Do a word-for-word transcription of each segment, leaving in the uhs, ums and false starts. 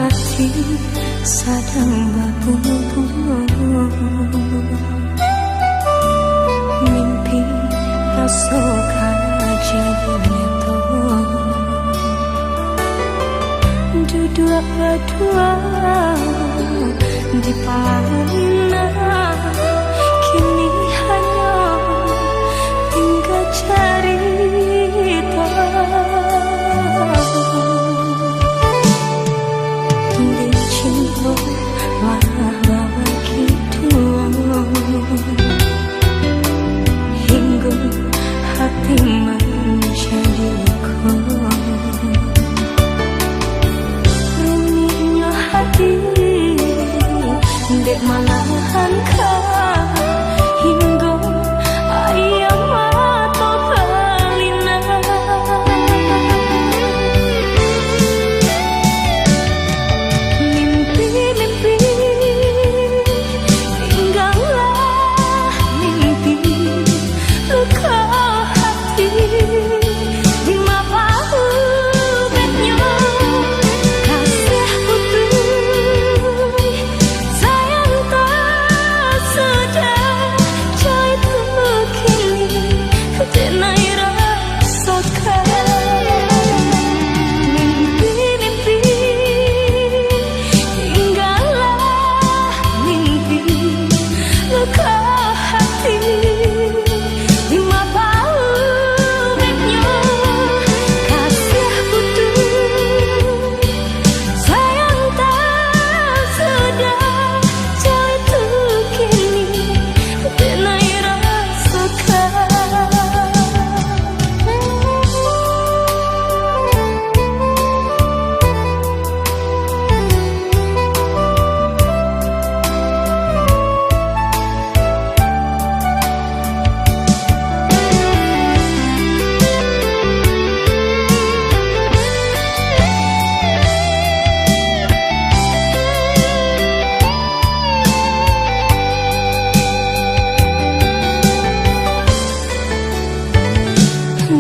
Hati sadang babunga-bunga, mimpi raso ka jadi nyato. Duduak badua di palaminah, kini hanyo tingga carito. Dek cinto lah babagi duo, hinggo hati manjadi ko. Runiknyo hati, dek malahan ka hinggo aia mato balinang. Mimpi-mimpi, tinggalah mimpi, luko hati. Dima paubeknyo, kasih putuih, sayang tak sudah, cai tu kini, denai rasokan. Mimpi-mimpi, tinggalah mimpi, luko hati. Dima paubeknyo, kasih putuih, sayang tak sudah, cai tu kini, denai rasokan.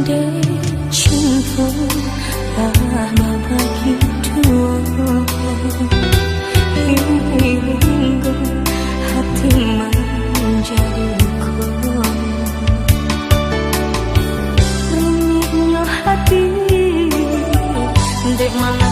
Dek cinto lah babagi duo, hinggo hati manjadi ko. Runiknyo hati, dek ma-